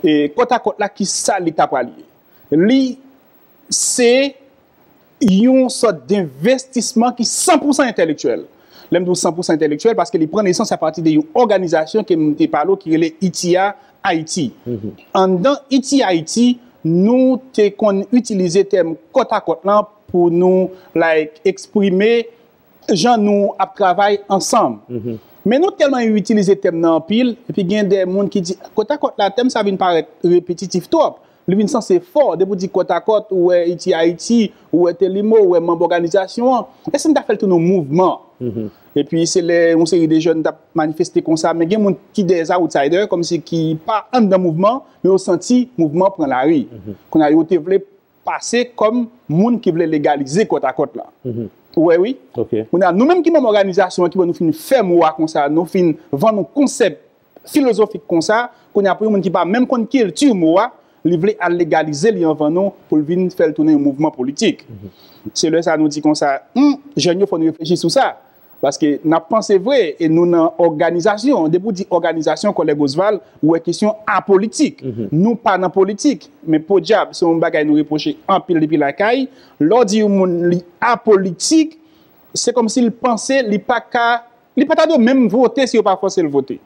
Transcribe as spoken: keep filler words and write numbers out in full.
E kòtakòt la, ki sa li ta pral ye? Li se yon sòt denvestisman ki san pou san entèlektyèl. Lè m di w san pou san entèlektyèl, paske li pran nesans apati de yon òganizasyon ke m te pale w ki rele I T I A Haiti. Anndan I T I A Haiti, nou te konn itilize tèm kòtakòt lan pou nou, like, eksprime jan nou ap travay ansanm. Men nou tèlman itilize tèm nan anpil, epi gen de moun ki di, kòtakòt la, tèm sa vin parèt repetitif twòp. Li vin sanse fò, depi w di kòtakòt, ou wè I T I A Haiti, ou wè Telimo, ou wè manm òganizasyon an. Èske n ta fè l tounen yon mouvman? Epi se lè yon seri de jèn t ap manifeste konsa, men gen moun ki de outsider, kòmsi ki pa anndan mouvman, men yo santi mouvman pran lari. Kounye a, yo te vle pase kòm moun ki vle legalize kòtakòt la. Ou wè, wi. Kounye a, nou menm ki manm òganizasyon an, ki bon, nou fin fè mo a konsa, nou fin vann yon konsèp filozofik konsa, kounye a, pou yon moun ki pa menm konn kilti mo a, li vle al legalize li anvan nou pou l vin fè l tounen yon mouvman politik. Se lè sa nou di konsa, hmm, jèn yo, fò n reflechi sou sa. Paske n ap panse vre, e nou nan òganizasyon. Depi w di òganizasyon, kòlèg Osval, ou wè kesyon apolitik. Nou pa nan politik. Men podyab, se yon bagay nou repwoche anpil depi lakay. Lè w di yon moun li apolitik, se kòmsi l panse li pa ka, li pa ta dwe menm vote si yo pa fòse l vote.